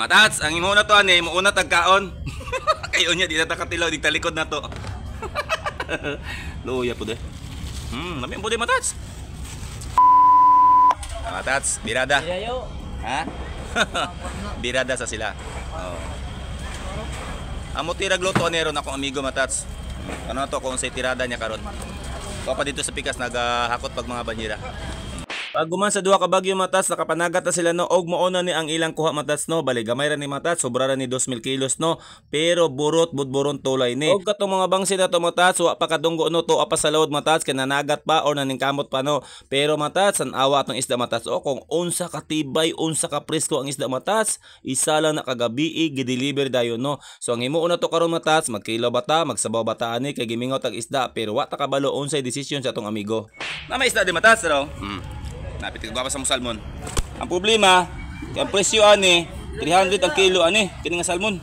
Matats, ang imo na to ani, muuna tagkaon. Kayo niya di na ta katilaw, di talikod na to. Luya po de. Lami po de, matats. Matats, birada. Ha? Birada sa sila. Oh. Amo tirag luto ni ron akong amigo, matats. Ano to kung sa tirada niya karon. Ko pa dito sa pikas nagahakot pag mga banyera. Pag guman sa duha ka bagyo, matats, nakapanagat na sila no, og mao na ni ang ilang kuha, matats, no. Bali gamay ra ni, matats, sobra ra ni 2,000 kilos no, pero burot budburon tulay ni. Og katong mga bangsi na to, matats, wa pa kadunggo no, tuwa pa sa lawod, matats, kay nanagat pa or naningkamot pa no. Pero matats, ang awa atong isda, matats, o kung unsa ka tibay, unsa ka presko ang isda, matats, isa lang na kagabi gi-deliver dayon no. So ang himuon na to karon, matats, magkilo bata, magsabaw bata ani kay gimingaw tag isda, pero wa ta kabalo unsay desisyon sa atong amigo. Na may isda di, matats, raw. Napit ka sa mo salmon. Ang problema, kay ang presyo ani 300 ang kilo ani kini nga salmon.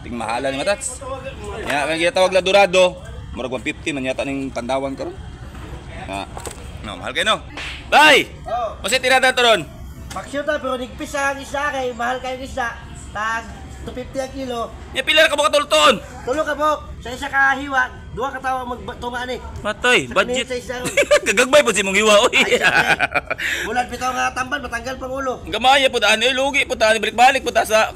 Ting mahala ni, matats. Ya kay gitawag la dorado, murag 150 man yata ning tandawan karon. Ha. No, mahal kay no. Bay. Oh. Unsay tirada to ron? Paksiw ta pero nigpis ang isa kay mahal kayo isa. Tag 250 ang kilo. Nya pila ra ka buka tulton? Tulo ka bok. Sa isa ka hiwa, duha ka tawo magtunga ani. Matay, Sa budget. Sa isa ron. Gagagbay po si mong hiwa oy. Ay, siyempre. Bulan bitaw nga tamban matanggal pang ulo. Gamaya po ani, lugi po ta ani, balik-balik po ta sa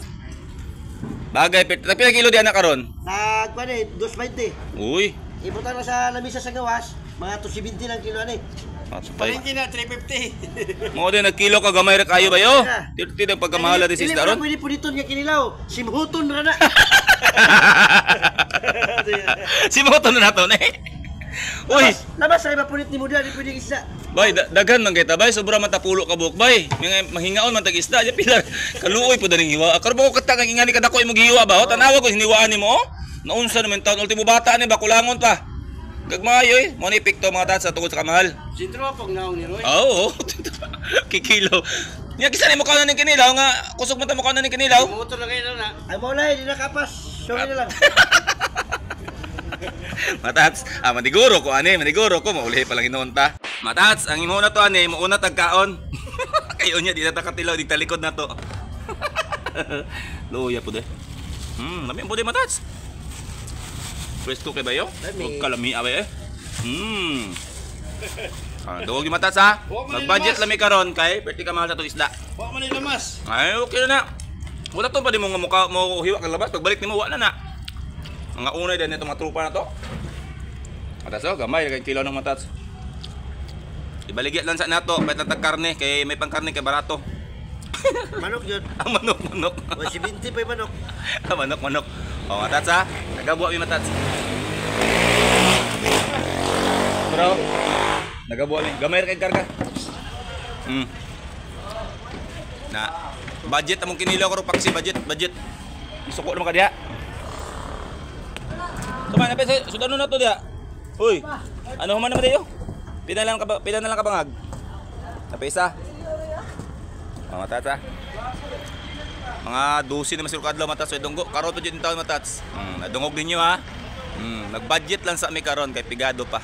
Bagay, pila kilo di anak karon? Tag kuan eh 220. Uy, Ibutang na sa lamisa sa gawas, mga 270 lang kilo ani. Matay. na, 350. Mo din nagkilo ka gamay ra kayo bayo. Tirti ang pagkamahala di sa Dili isda ron. pa pwede puniton nga kinilaw. Simhuton ra na. Si mo to na nato eh. Uy, Labas ay mapunit ni mo di pwede isa. Bay, daghan man kay ta bay, sobra man ta pulo ka buok bay. Mga mahingaon man tag isda, ya pila kaluoy po daning hiwa. Karon ko katang ang ingani kadako imong gihiwa ba? Oh, tanawa ko hiniwaan nimo oh. Naunsa naman taon ultimo bata ni ba kulangon pa. Gagmay oy, mo ni epekto mga tats sa tungod sa kamahal. Sintro pag naong ni Roy. Oo, kikilo. Nya kisa nimo kaon ning kinilaw nga kusog man ta mo kaon ning kinilaw. Motor na kayo na. Ay mo di nakapas. Sorry na lang. Matats, maniguro ko ani, maniguro ko maulihi pa lang hinuon ta. Matats, ang imo na to ani, muuna tagkaon. Kayo niya di na ta katilaw, di talikod na to. Luya po de. Lami po de, matats. Presko kay bayo? Lami. Ug kalami abay eh. Duwag yung matats ha. Huwag man Mag-budget ilamas. lami karon kay perti ka mahal sa itong isda. Wa man lamas. Ay, okay na na. Wala to pa di mo nga mukha mo hiwa kang labas. Pagbalik nimo wala na. Mga unay din itong mga trupa na to. Matas oh, gamay kay kilo ng matats. Ibaligya lang sa nato, pwede lang tag karne kay may pangkarne kay barato. Manok yun. Ang manok manok. 170 pa yung manok. Ang manok manok. Oh, matats ha. Nagabuwa mi, matats. Bro. Nagabuwa mi. Gamay ra kay karga. Na budget among kinilaw karon paksi budget, budget. Isuko naman ka diha. Suma na pesa, sudano na to diha. Uy. Ano human naman diyo? Pila na lang ka bangag. Napisa. Oh, matats ha. Mga 12 naman siguro kadlaw, matats, so dunggo. Karon pa jud taon, matats. Nadungog ninyo ha. Nag-budget lang sa mi karon kay pigado pa.